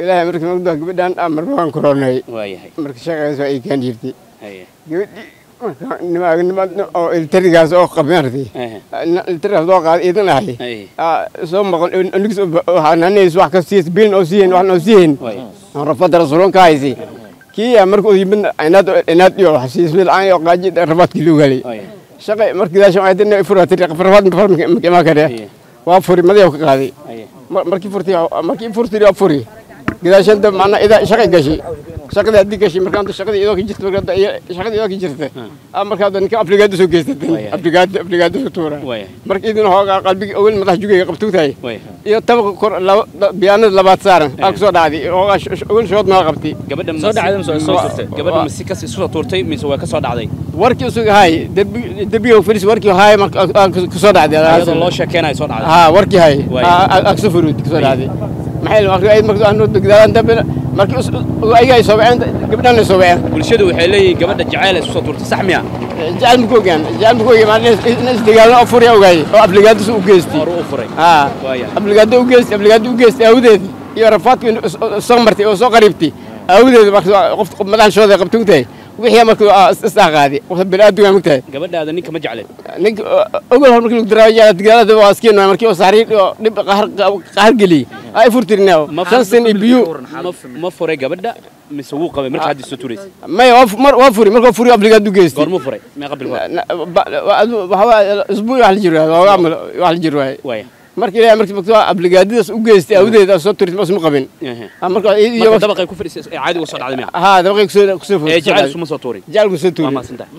Ilaahay markii magdo gabadhan amar baan koronay. Waayahay. Marka shaqadaas waa ii keen jirtay. Haye. Gabadhii nima oo iltarigaas oo qabmeertay. Iltarigaas oo qaad iidan ahay. Haye. Soo maqan anigu waxaan wax ka siiyay bilin oo siiyeen wax noo siiyeen. Rafada rasuulka haysi. Kii markuu yimid inaad iyo xasiis mid aan iyo qaaji rafaadkii loo galay. Shaqa markii daashan ay dinay furatay rafaad ma kare. Waa furi madaw ka qaaday. Markii furtay waa furi. Gadaashan dab macna ida shaqa gashay. Shaqada hadii gashay markaan shaqada idoo ka jirtay markaan shaqada idoo ka jirtay. Markaan ninka afligaad soo geystay. Afligaad soo tuura. Markii idin hooga qalbiga awal madax jugayga qabtay. Iyo tabaqa kor biyaanad labaad saaran ag soo dhacday hooga awal shood ma qabtay. Gabadha soo dhacday soo tuurtay. Gabadha ma si kas isu tuurtay mise waa ka soo dhacday? Warkii isugu hay darbiga fariis warkii hay marka ku soo dhacday. Iyadoo loo sheekeenayo soo dhacday. Ha warkii hay ag soo furuud ku soo dhacday. Maxay markii markii aanu degdaan dambe markii ayaga soo baceen gabdhan soo baceen. Bulshadu waxay leeyihiin gabadha jacayl ay soo tuurtay sax miya? Jacayl ma ogaan in isdagaalno oo furay ogaay oo afligaadis u geystay. Hore u furay. Ha afligaad u geystay awdeed iyo rafaadku soo martay oo soo qariibtay awdeed markii qof madax shooday qabtay wixii markii is qaadi qof bini'aadmiga mugtahay. Gabadhaada ninka ma jecleen? Ninka ogol hor markii lagu daraajay dagaalada waa askeen markii oo saariir oo dhib qahar geliyay ay furtirnaa shan sin biyo. Ma furay gabadha mise wuu qabay markii hadda soo tuuraysay? May waa furi markuu furi afligaad u geystay. Goormuu furay? Meeqa bil hore? Waxa isbuuc wax la jiro wax la jiro waay. Markii ilaahay markii magto afligaadidaas u geystay awdeed soo tuurtay ma qabin. Marka iyo dabaqay ku fadhiisay caadi uga soo dhacday miya? Ha dabaqay ku soo furay. Jacayl suma soo tuurin. Jacayl soo tuurin. Waa maasantahay.